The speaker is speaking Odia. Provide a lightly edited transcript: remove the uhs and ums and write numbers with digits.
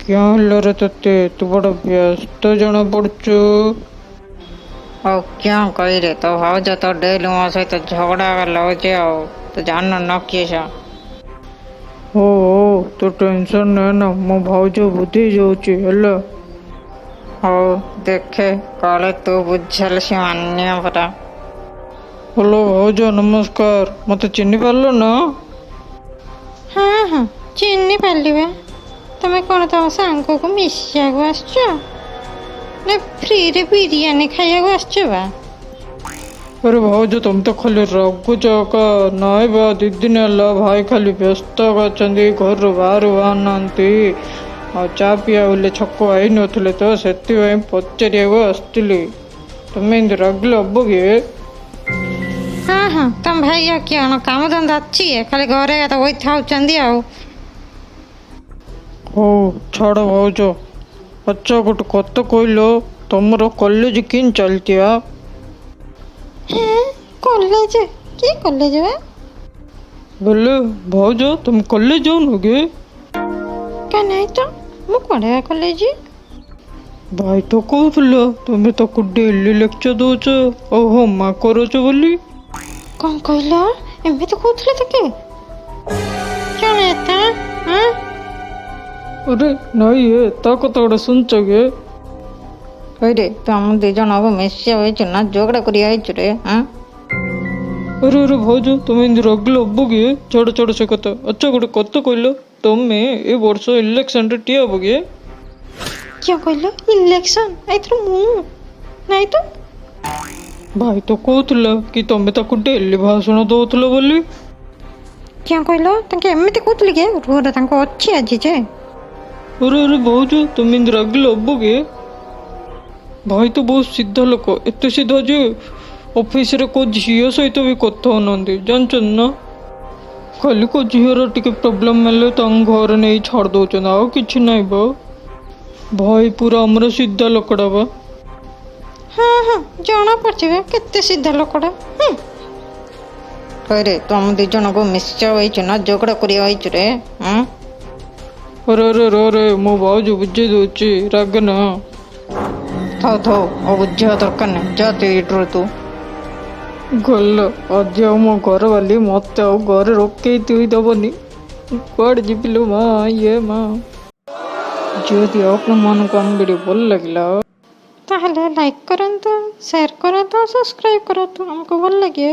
କିଆଁ ହେଲା ରେ ତତେ? ତୁ ବଡ଼ ବ୍ୟସ୍ତ ଜଣା ପଡୁଛୁ। ଆଉ କିଅଁ କହିରେ, ତୋ ଭାଉଜ ତ ଡେଲି ମୋ ସହିତ ଝଗଡ଼ା ଲାଗୁଛି ଆଉ ତୁ ଜାଣିନୁ ନା କିସ। ହଉ ହଉ, ତୁ ଟେନସନ୍ ନେ ନା, ମୋ ଭାଉଜ ବୁଝେଇ ଯାଉଛି ହେଲା। ହଉ ଦେଖେ, କାଳେ ତୁ ବୁଝେଇଲେ ସେ ମାନିବ ପରା। ହ୍ୟାଲୋ ଭାଉଜ, ନମସ୍କାର। ମତେ ଚିହ୍ନି ପାରିଲ ନା? ହଁ ହଁ, ଚିହ୍ନି ପାରିଲି ବା। ତମେ କ'ଣ ତମ ସାଙ୍ଗକୁ ମିଶିବାକୁ ଆସିଛ ନା ଫ୍ରିରେ ବିରିୟାନୀ ଖାଇବାକୁ ଆସିଛ ବା? ଆରେ ଭାଉଜ, ତମେ ତ ଖାଲି ରାଗୁଛ ଏକା। ନାଇଁ ବା, 2 ଦିନ ହେଲା ଭାଇ ଖାଲି ବ୍ୟସ୍ତ ଅଛନ୍ତି, ଘରୁ ବାହାରୁ ବାହାରୁନାହାନ୍ତି, ଆଉ ଚା ପିଆ ବୋଲେ ଛକ ଆଇନଥିଲେ ତ ସେଥିପାଇଁ ପଚାରିବାକୁ ଆସିଥିଲି। ତମେ ଏମିତି ରାଗିଲେ ହବ କି? ହଁ ହଁ, ତମ ଭାଇ ଆଉ କ'ଣ କାମ ଧନ୍ଦା ଅଛି? ଖାଲି ଘରେ ତ ବଇଥାଉଛନ୍ତି ଆଉ। ହଉ ଛାଡ଼ ଭାଉଜ। ଆଚ୍ଛା, ଗୋଟେ କଥା କହିଲ, ତମର କଲେଜ କେମିତି ଚାଲିଛି ଆ? ହେଁ, କଲେଜ? କି କଲେଜ ବା? ବୋଲେ ଭାଉଜ, ତମେ କଲେଜ ଯାଉନ କି? କାଇଁ, ନାଇଁ ତ, ମୁଁ କୁଆଡ଼େ ବା କଲେଜ। ଭାଇ ତ କହୁଥିଲା ତମେ ତାକୁ ଡେଲି ଲେକ୍ଚର ଦଉଛ ଆଉ ହୋମୱାର୍କ କରୁଛ ବୋଲି। କ'ଣ କହିଲ? ଏମିତି କହୁଥିଲେ ତାକେ ଜଣେ ତ? ହଁ। ଆରେ ନାଇଁ, ଏ ତା କଥା ଗୋଟେ ଶୁଣୁଛ କି? ହଇରେ, ତୁ ଆମ ଦି ଜଣକୁ ମିଶିବାକୁ ଆଇଛୁ ନା ଝଗଡ଼ା କରି ଆଇଛୁ ରେ? ହଁ। ଆରେ ଆରେ ଭାଉଜ, ତମେ ଏମିତି ରାଗିଲେ ହବ କି? ଛାଡ଼ ଛାଡ଼ ସେ କଥା। ଆଚ୍ଛା, ଗୋଟେ କଥା କହିଲ, ତମେ ଏ ବର୍ଷ ଇଲେକ୍ସନରେ ଠିଆ ହବ କି? କିଏ କହିଲ? ଇଲେକ୍ସନ୍ ଏଥର ମୁଁ ନାଇଁ ତ। ଭାଇ ତ କହୁଥିଲା କି ତମେ ତାକୁ ଡେଲି ଭାଷଣ ଦଉଥିଲ ବୋଲି। କିଏ କହିଲ? ତାଙ୍କେ ଏମିତି କହୁଥିଲେ କି? ରୁହରେ, ତାଙ୍କୁ ଅଛି ଆଜି ଯେ। ଆରେ ଆରେ ଭାଉଜ, ତମେ ଏମିତି ରାଗିଲେ ହବ କି? ଭାଇ ତ ବହୁତ ସିଧା ଲୋକ, ଏତେ ସିଧା ଯେ ଅଫିସରେ କୋଉ ଝିଅ ସହିତ ବି କଥା ହଉନାହାନ୍ତି, ଜାଣିଛନ୍ତି ନା? ଖାଲି କୋଉ ଝିଅର ଟିକେ ପ୍ରୋବ୍ଲେମ୍ ହେଲେ ତାଙ୍କ ଘରେ ନେଇ ଛାଡ଼ି ଦଉଛନ୍ତି, ଆଉ କିଛି ନାହିଁ ବା। ଭାଇ ପୁରା ଆମର ସିଧା ଲୋକଟା ବା। ହଁ ହଁ, ଜଣା ପଡୁଛି ବା କେତେ ସିଧା ଲୋକଟା। ହୁଁ। ହଇରେ, ତୁ ଆମ ଦି ଜଣକୁ ମିଶିବାକୁ ଆଇଛୁ ନା ଝଗଡ଼ା କରିବାକୁ ଆଇଛୁ ରେ? ହଁ। ଆରେ ଆରେ, ର ରେ, ମୋ ଭାଉଜ ବୁଝେଇ ଦଉଛି, ରାଗନା। ଥାଉ ଥାଉ, ଆଉ ବୁଝିବା ଦରକାର ନାହିଁ। ଯା ତୁ ଏଇଠୁ ତୁ। ଗଲ, ଆଜି ଆଉ ମୋ ଘର ବାଲି ମତେ ଆଉ ଘରେ ରୋକେଇ ଥୋଇ ଦବନି। କୁଆଡ଼େ ଯିବି ଲୋ ମା, ଇଏ ମା। ଯଦି ଆପଣମାନଙ୍କୁ ଆମ ଭିଡ଼ିଓ ଭଲ ଲାଗିଲା, ତାହେଲେ ଲାଇକ୍ କରନ୍ତୁ, ସେୟାର କରନ୍ତୁ, ସବସ୍କ୍ରାଇବ୍ କରନ୍ତୁ। ଆମକୁ ଭଲ ଲାଗେ।